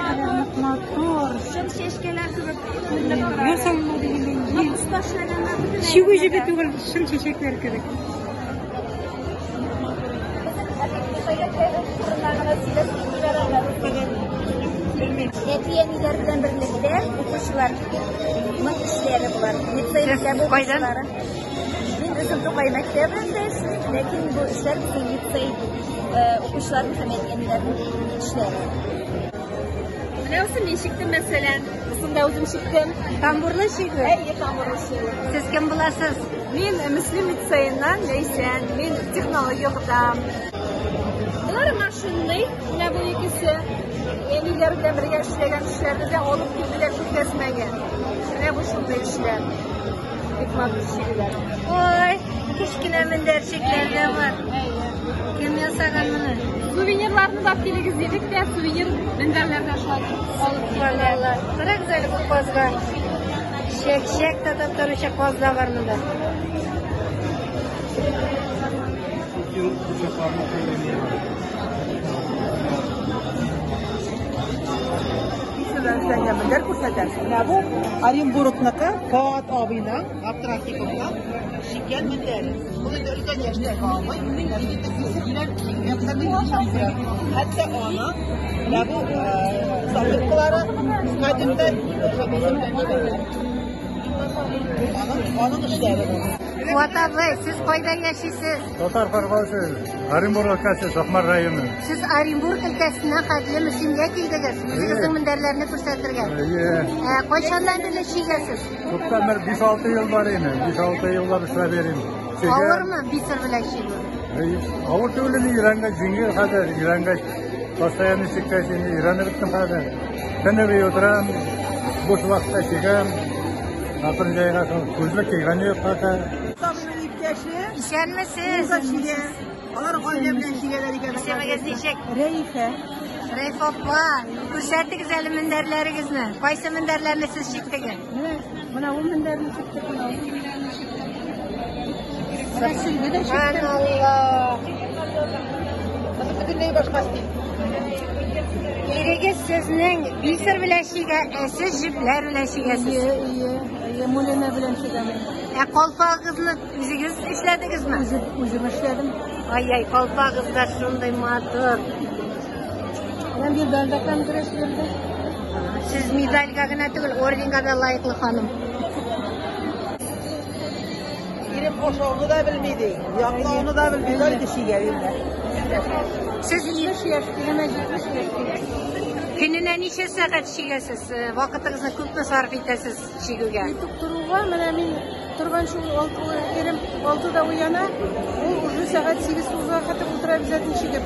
Никадәр нык матур. Чын чәчкәләр кебек күренеп тора. Ясалма дигәндәй. Нык оста эшләгәннәр бөтен Чигү җебе әйберләре. түгел, чын чәчәкләр кебек. Әти-әниләр белән берлектә укучыларның эшләре болар. Лицей Сез мәктәбе кайдан? укучылары. Мин үзем Тукай мәктәбендә эшлим, ләкин бу эшләр безнең лицей укучыларының һәм әти-әниләрнең эшләре. Менә бусы мин чиктем, мәсәлән. Бусын да үзем чиктем. Тамбурлы чигү. Әйе, тамбурлы чигү. Сез кем буласыз? Мин Мөслим лицееннан Ләйсән, мин технология укытам. Болар машинный, менә бу икесе. Әниләр белән бергә эшләгән эшләрне дә алып килделәр күргәзмәгә. Менә бу шундый эшләр. Бик матур чигүләр. Ой, кечкенә мендәрчекләр дә бар. Кем ясаган моны? Сувенирларны да килегез дидек тә, сувенир мендәрләр дә шулай алып килделәр. Алла. Карагыз әле бу казга. Чәк-чәк татып торучы каз да бар монда. Бисердән эшләнгән мендәр күрсәтәм. Менә бу Оренбургныкы Фоат абыйның, Абдрахимовның чиккән мендәре. Бу инде өлкән яшьтәге абый, инде бисер белән чиккән мендәр. Хәтта аның менә бу салфеткалары кадимдән бисер белән эшләнгән. Аның эшләре бу. Фуат абый, сез кайда яшисез? Татар Каргаусы, Оренбург өлкәсе, Сакмар районы. Сез Оренбург өлкәсеннән хәтле Мөслимгә килдегез. Үзегезнең мендәрләрне күрсәтергә. Әйе. Кайчаннан бирле чигәсез? Күптән бер 5-6 ел бар инде. 5-6 еллап эшләп йөрим. Чигә. Авырмы бисер белән чигү? Әйе. Авыр түгел инде, өйрәнгәч, җиңел хәзер, өйрәнгәч. Постоянно чиккәч инде өйрәнеп беттем хәзер. Көне буе утырам, буш вакытта чигәм. Акрын җайга шул күзлек кигән юк хәзер. Абыйның иптәше Исәнмесез? ул да чигә. Алар гаилә белән чигәләр икән. Исемегез ничек? Рәйфә. Рәйфә апа, күрсәтегез әле мендәрләрегезне. Кайсы мендәрләрне сез чиктегез? Менә, менә ул мендәрне чиктек, менә ул мендәрне чиктек. Менә сөлге дә чиктем. Алла. Монысы бөтенләй башка стиль. Ирегез сезнең бисер белән чигә, ә сез җепләр белән чигәсез. Ие, ие, ие, мулина белән чигәм. Ә калфагыгызны үзегез эшләдегезме? Үзем, үзем эшләдем. Ай-яй, калфагыгыз да шундый матур. Менә медаль дә конгресс бирде. Сез медальгә генә түгел, орденга да лаеклы ханым. Ирем ашауны да белми ди, яклауны да белми, инде чигә бирде. Сез 70 яшь, иремә 70 яшь. көненә ничә сәгать чигәсез? Вакытыгызны күпме сарыф итәсез чигүгә? Итеп торуга, менә мин торган шул алты, ирем 6-да уяна, ул уже сәгать 8-9-га хәтле утыра обязательно чигеп.